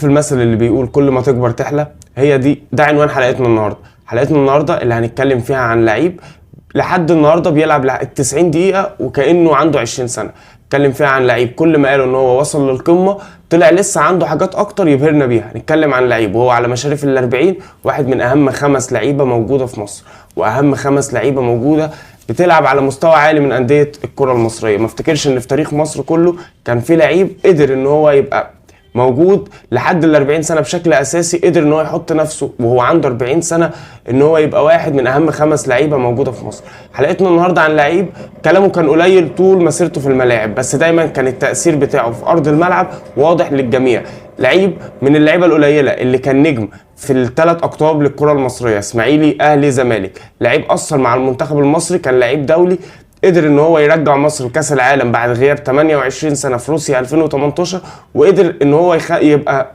المثل اللي بيقول كل ما تكبر تحلى، هي دي. ده عنوان حلقتنا النهارده. حلقتنا النهارده اللي هنتكلم فيها عن لعيب لحد النهارده بيلعب ال 90 دقيقة وكانه عنده 20 سنة. نتكلم فيها عن لعيب كل ما قالوا ان هو وصل للقمه طلع لسه عنده حاجات اكتر يبهرنا بيها. نتكلم عن لعيب وهو على مشارف ال 40، واحد من اهم 5 لعيبة موجودة في مصر، واهم 5 لعيبة موجودة بتلعب على مستوى عالي من اندية الكره المصرية. ما افتكرش ان في تاريخ مصر كله كان في لعيب قدر ان هو يبقى موجود لحد ال 40 سنة بشكل اساسي، قدر ان هو يحط نفسه وهو عنده 40 سنة ان هو يبقى واحد من اهم 5 لعيبة موجودة في مصر. حلقتنا النهارده عن لعيب كلامه كان قليل طول مسيرته في الملاعب، بس دايما كان التاثير بتاعه في ارض الملعب واضح للجميع. لعيب من اللعيبة القليلة اللي كان نجم في الثلاث اقطاب للكرة المصرية، اسماعيلي، اهلي، زمالك. لعيب اثر مع المنتخب المصري، كان لعيب دولي، قدر ان هو يرجع مصر لكاس العالم بعد غياب 28 سنة في روسيا 2018، وقدر ان هو يبقى